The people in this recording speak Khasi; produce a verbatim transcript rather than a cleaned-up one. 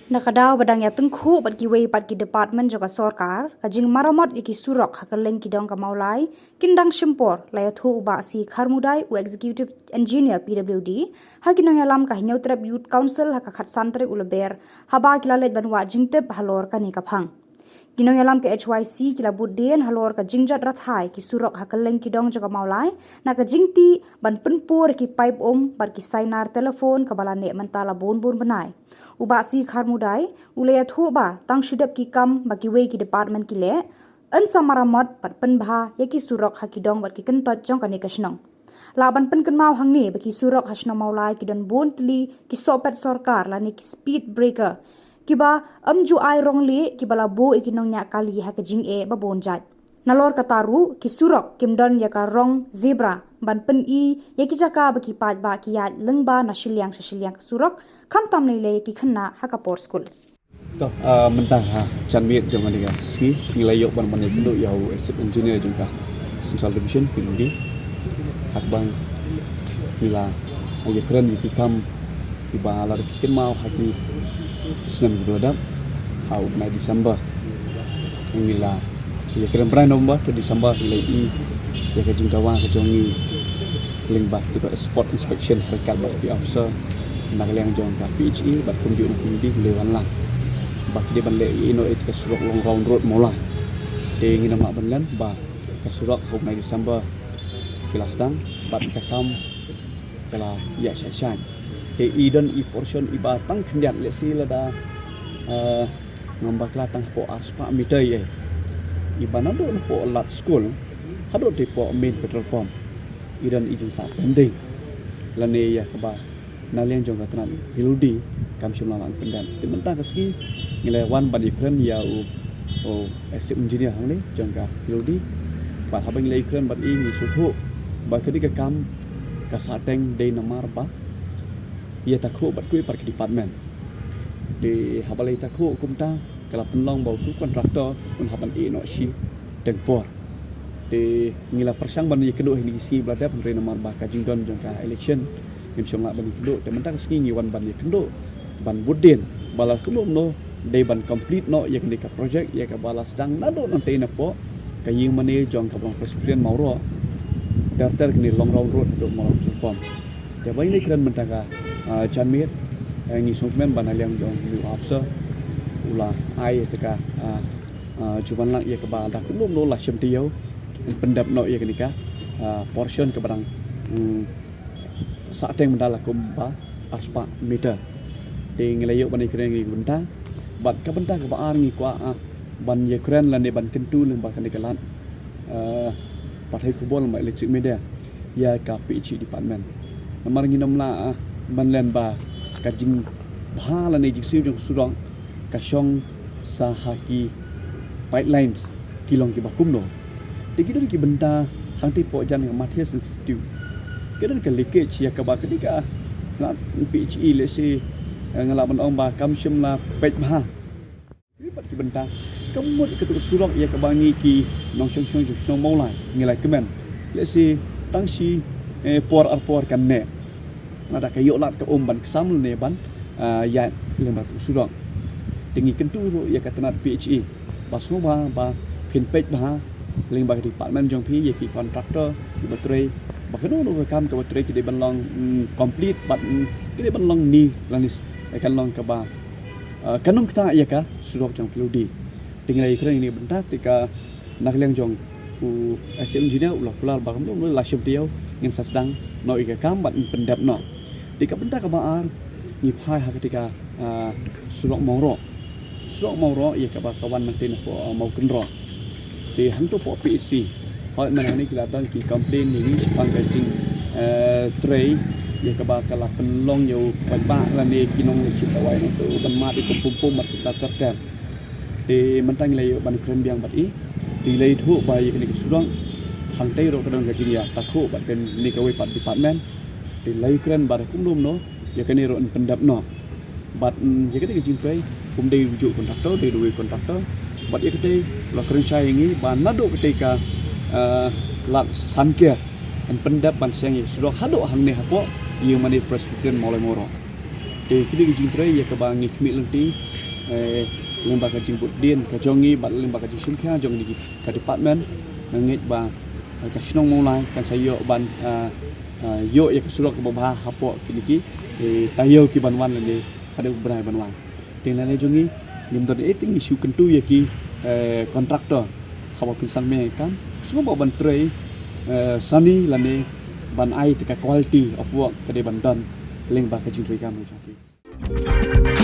Na ka daw ba dang ïa tyngkhuh bad kiwei pat ki department jong ka sorkar, ka jingmaramot ïa ki surok ha kylleng ki dong ka Mawlai, kin dang shim por, la ïathuh u Bah C Kharmudai, u Executive Engineer P W D, ha ki nongïalam ka Hynñiewtrep Youth Council ha ka khatsan tarik u Lber, haba ki la leit ban wad jingtip halor kane ka phang. Ki nongïalam ka H Y C ki la bud dien halor ka jingjot rathai ki surok ha kylleng ki dong jong ka Mawlai, na ka jingtih ban pynpur ki paip um bad ki sainar telefon kaba la neh mynta la bun bun bnai. U Bah C Kharmudai u la ïathuh ba tang shu dep ki kam ba kiwei ki department ki leh, yn sa maramot bad pynbha ïa ki surok ha ki dong bad ki kyntoit jong kane ka shnong. Lah ban pynkynmaw hangne ba ki surok ha shnong Mawlai ki don bun tylli ki sohpet sorkar lane ki speed breaker, kiba ym ju ai rong lieh, kiba la buh ïa ki nongñiah kali ha ka jingeh ba bun jait. Nalor kata ruh, ki surok kim don ïa ka rong zebra ban pyni ïa ki jaka ba ki paidbah ki ïaid lyngba na shiliang sha shiliang ka surok, khamtam lei lei ki khynnah ha ka por skul. To, ah, mynta ha janmiet jong kane ka sngi, ngi la ïoh ban ban ïakynduh ïa u Executive Engineer jong ka Central Division, P W D. Ha kaba ngi la ïakren ïa ki kam kiba la dep kynmaw ha ki snem kiba la dep, ha u bnai December. Ngi la ïakren bnai November to December, ngi la ïohi ïa ka jingdawa ka jong ngi lyngba kata ka spot inspection, ryngkat bad ki officer na ka liang jong ka P H E bad kumjuh na P W D, ngi la wan lang ba ki dei ban leh ïa ino ïa ka surok Long Round Road Mawlai. Te ngin ym lah ban len ba ka surok ha u bnai December ki la sdang bad ka kam ka la ïa shai shai. Te i don i portion iba tang khyndiat, lehse lada, eh, ngam bakla, tang hapoh arspah meter ïa, iba naduh napoh lad skul haduh te hapoh main petrol pump, i don i jingsah pending lane ïa kaba na liang jong ka tnat P W D kam shym la lah pyndep. Te mynta ka sngi ngi la wan ban ïakren ïa u, u Executive Engineer hangne jong ka P W D. Bad haba ngi la ïakren bad i, ngi sngewthuh ba kane ka kam ka sah teng dei namar ba ïa takhuh bad kiwei pat ki department. Te haba la ïa takhuh kumta, ka la pynlong ba utu u contractor un hap ban ïeh noh shiteng por. Te ngi la pyrshang ban ïakynduh ha kine ki sngi ba la dep, hynrei namar ba ka jingdon jong ka election, ngim shym lah ban ïakynduh. Te mynta ka sngi ngi wan ban ïakynduh, ban bud dien ba la kumno kumno dei ban complete noh ïa kane ka project, ïa kaba la sdang naduh nangtei napoh ka ïing mane jong ka Balang Presbyterian Mawroh, ter ter kane Long Round Road haduh Mawlai Petrol Pump. Te ba ngi la ïakren mynta ka, ah, janmiet, eh, ngi sngewkmen ba na liang jong u officer u la ai ïa ka, ah, ah, jubab lang ïa kaba da kumno kumno la shem taïew ban pyndep noh ïa kane ka, ah, portion kaba dang, mm, sah teng mynta la kumba arspah meter. Te ngi la ïoh ban ïakren ïa ka bynta, bad ka bynta kaba ar ngi kwah, ah, ban ïakren lane ban kyntu lyngba kane ka lad, eh, pathai khubor lyngba electronic media ïa ka P H E department. Namar ngin ym lah, ah, ban len ba ka jingbha lane jingsiew jong ka surok ka shong sa ha ki pipelines ki long kiba kumno. Te ki don ki bynta hangtei hapoh jan ka Mathias Institute, ki don ka leakage ïa kaba ka dei ka tnat P H E, lehse, eh, nga lah ban ong ba kam shym la peit bha. Ki pat ki bynta, ka mut katu ka surok ïa kaba ngi ki nongshong shnong jong shnong Mawlai ngi la kmen, lehse tang shi, eh, por ar por kan neh. Lada ka ïoh lad ka um ban ksam lane ban, ah, ïaid lyngba katu ka surok. Te ngi kyntu ruh ïa ka tnat P H E ba sngewbha ba phin peit bha lyngba ka department jong phi ïa ki contractor kiba trei, ba kano kano ka kam kaba trei ki dei ban long, mm, complete bad, mm, ki dei ban long ni lane s-, kan long kaba, ah, kan nang ktah ïa ka surok jong P W D. Te ngi la ïakren ïa kane ka bynta, te ka na ka liang jong u Executive Engineer u la kular ba kumno kumno la shem taïew ngin sa sdang noh ïa ka kam bad ngin pyndep noh. Te ka bynta kaba ar ngi phai ha kata ka, ah, surok Mawroh. Surok Mawroh ïa kaba ka wan nangtei napoh, ah, Mawkynroh. Te hangto hapoh P H C, hooid mynta hangne ki la don ki complain ïa ngi shaphang ka jing, eh, trei ïa kaba ka la pynlong ïa u paidbah lane ki nongleit shim dawai nangto ban mad ïa ka pum pum bad kita ter ter. Te mynta ngi la ïoh ban kren biang bad i, te ngi la ïathuh ba ïa kane ka surok hangtei ruh ka don ka jingïatakhuh bad kane kawei pat department. Te la ïakren ba da kumno kumno ïa kane ruh yn pyndep noh. Bad, mm, ïa kane ka jingtrei ym dei u juh contractor, dei uwei u contractor. Bad ïa katei la kren shai ïa ngi ba naduh katei ka, eh, lad Sanker yn pyndep ban seng ïa ka surok haduh hangne hapoh ïing mane Presbyterian Mawlai Mawroh. Te kine ki jingtrei ïa kaba ngi khmih lynti eh, lyngba ka jingbud dien ka jong ngi bad lyngba ka jingshim khia jong ngi ka department, nga ngeit ba, eh, ka shnong Mawlai kan sa ïoh ban, eh, eh, ïoh ïa ka surok kaba bha hapoh kine ki, eh, taïew ki ban wan lane haduh u bnai ban wan. Te lane jong ngi ngim don eh te ngi shu kyntu ïa ki, eh, contractor haba phin sangeh kam sngewbha ban trei, eh, sani lane ban ai te ka quality of work ka dei ban don lyngba ka jingtrei kam jong ki.